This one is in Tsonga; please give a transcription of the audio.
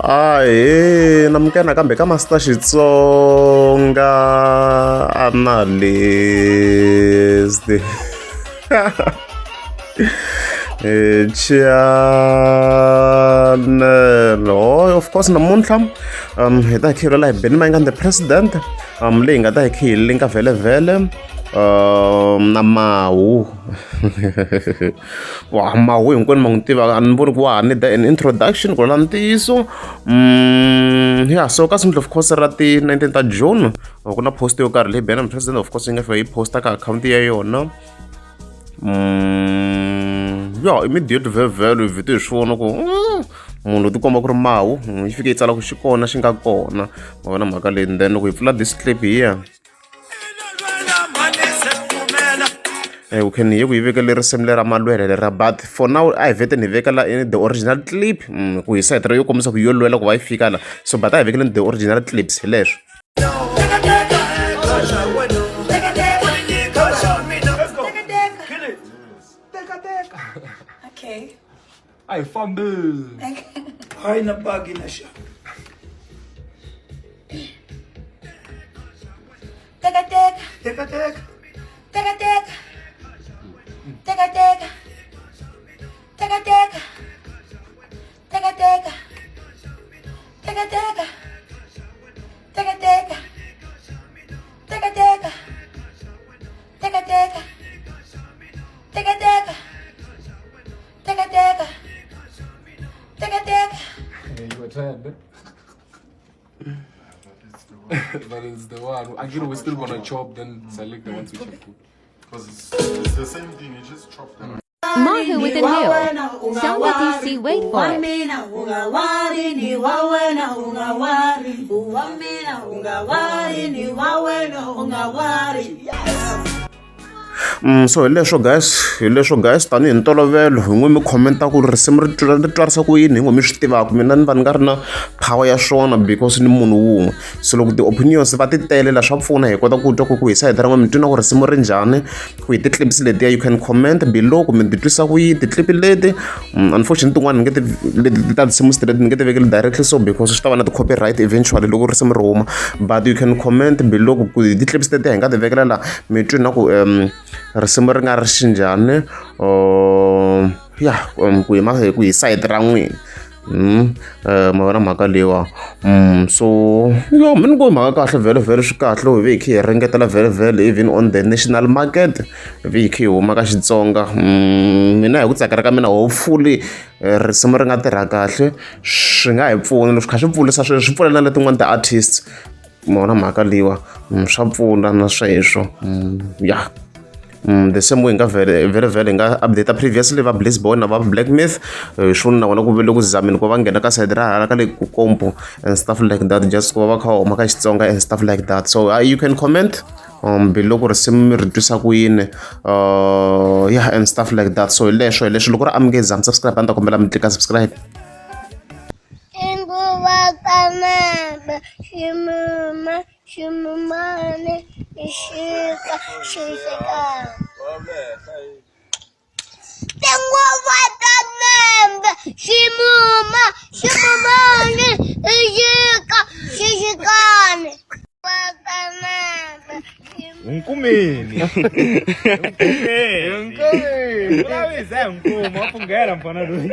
Ahee namukela nakambe ka Master Xitsonga Analyst channel oh, of course namuntlha hi ta hi kha hi lwela hi Benny Mayengani the president leyi nga ta hi kha hi linka vhele vhele na mahu Wa mahu hinkwenu ma n'wi tiva a ni voni ku wa ha need an introduction ku la ntiyiso ya so ka of course ra ti 19 ta June ku na post yo karhi leyi Benham president of course yi nga fika yi posta ka akhawunti ya yona ya immediate vhevhelo hi vhete hi swi vona ku munhu u tikomba ku ri mahu yi fike yi tsala ku xi kona xi nga kona ma vona mhaka leyi then loko hi pfula this clip here we can hi ku yi vekele risimu lera malwele lera but for now a hi vhete ni vekela the original clip ku hi sayiti yo kombisa ku yo lwela ku va yi fika la so but a hi vekeleni the original clips hi leswo. Okay. A hi fambeni. Hayi na bagi na xa. Teka teka. Teka teka. Teka teka. Teka teka. Teka teka. Teka teka. Teka teka. Teka teka. Teka teka. Teka teka. Teka teka. Teka teka. Teka teka. Yeah, you were tired, eh? But it's the one. Again, we're still gonna chop, then select the ones which are good. Because it's the same thing, you just chop them. Mahu with a new. Sound DC, wait for it. So hi leswo guys hi leswo guys tanihi ntolovelo hi n'wi mi comment-a ku risimu ri twa ri twarisa ku yini hi n'wi mi swi tivaka mina ni va ni nga ri na power ya swona because ni munhu wun'we so loko ti-opinions va ti tele la swa pfuna hi kota ku twa ku ku hi sayiti ra n'wina mi twi na ku risimu ri njhani ku hi ti-clips letiya you can comment below kumbe mi titwisa ku yini ti-clip leti unfortunately tin'wana ni nge ti leti ta tinsimu straight ni nge ti vekeli directly so because swi ta va na ti-copyright eventually loko risimu ri huma but you can comment below ku hi ti-clips letiya hi nga ti vekela la mi twi na ku risimu ri nga ri xinjhani or ya ku hi ku hi sayiti ra n'wina ma vona mhaka leyiwa so yo mi ni ku mhaka kahle vhele vhele swi kahle hi ve hi kha hi ringetela vhele vhele even on the national market hi ve hi kha hi huma ka Xitsonga mina hi ku tsakela ka mina hopefully risimu ri nga tirha kahle swi nga hi pfuna loko swi kha swi pfulisa sweswo swi pfula na letin'wana ti-artists ma vona mhaka leyiwa swa pfuna na sweswo ya. The same way hi nga vhele vhele vhele hi nga update previously va Bliss Boy na va Black Myth hi swona na vona ku ve le ku zameni ku va nghena ka sayiti ra hala ka le ku kompo and stuff like that just ku va va kha va huma ka Xitsonga and stuff like that so you can comment below ku risimu mi ri twisa ku yini yeah and stuff like that so hi leswo hi leswo loko ri amukeza mi subscribe a ni ta kombela mi tlika subscribe. Tinguva ta lembe ximuma ximumani xixika xixikana Tinguva ta lembe ximuma ximumani xixika xixikana Nkumeni. Nkumeni. Nkumeni. Vulaviza nkumu wa phungela mfana loyi.